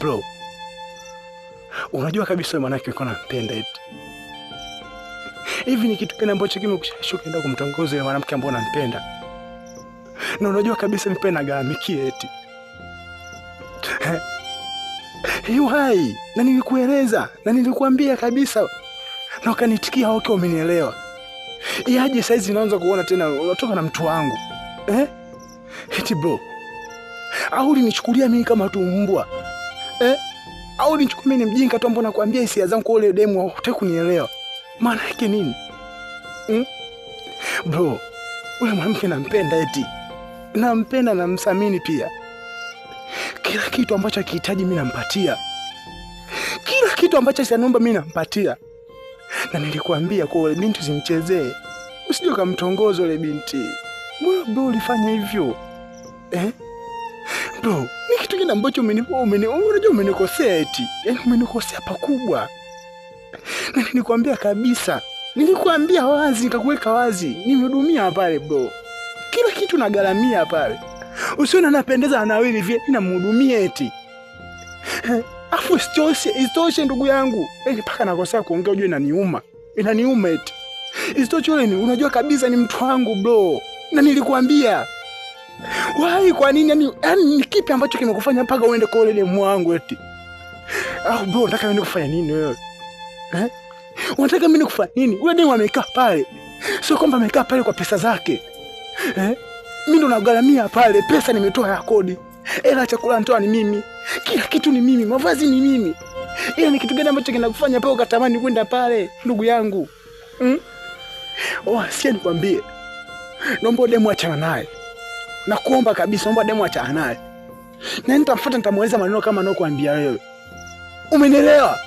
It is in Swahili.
Bro, unajua kabisa wewe mwanamke uko unampenda eti. Hivi ni kitu gani ambacho kimekushawishi ukaenda kumtongoza yule mwanamke ambaye unampenda? Na unajua kabisa mimi nagharamikia eti. Why? Na nilikueleza, na nilikuambia kabisa. Na ukanitikia okay, umenielewa. Yaje saizi naanza kuona tena unatoka na mtu wangu. Eh? Eti bro. Au ulinichukulia mimi kama tu mbwa? Eh? Au ulinichukulia mimi ni mjinga tu ambao nakwambia hisia zangu kwa ule demu hutaki kunielewa? Maana yake nini? Hmm? Bro, ule mwanamke nampenda eti. Nampenda na namthamini pia. Kila kitu ambacho akihitaji mimi nampatia. Kila kitu ambacho sianomba mimi nampatia. Na nilikuambia kwa ule binti usimchezee. Usije ukamtongoza ule binti. Mbona bro ulifanya hivyo? Eh? Bro, ni kitu gani ambacho unajua umenikosea eti? Yaani umenikosea pakubwa. Na nilikuambia kabisa. Nilikuambia wazi, nikakuweka wazi. Nimehudumia pale bro. Kila kitu nagharamia pale. Usione anapendeza anawili vile, mimi namhudumia eti. Afu isitoshe ndugu yangu. Yaani mpaka nakosea kuongea ujue inaniuma. Inaniuma eti. Isitoshe yule ni unajua kabisa ni mtu wangu bro. Na nilikuambia. Wai kwa nini yani ni kipi ambacho kimekufanya mpaka uende kwa yule demu wangu eti? Au bro, unataka mimi nikufanye nini wewe? Eh? Unataka mimi nikufanye nini? Yule demu amekaa pale. Sio kwamba amekaa pale kwa pesa zake. Eh? Mimi ndo nagharamia pale, pesa nimetoa ya kodi. Hela chakula natoa ni mimi. Kila kitu ni mimi, mavazi ni mimi. Ila ni kitu gani ambacho kinakufanya pale ukatamani kwenda pale, ndugu yangu? Mm? Oh, sikia nikwambie. Naomba demu achana naye. Nakuomba kabisa, naomba demu achana naye. Na nitamfuata, nitamueleza maneno kama nayokuambia wewe. Umenielewa?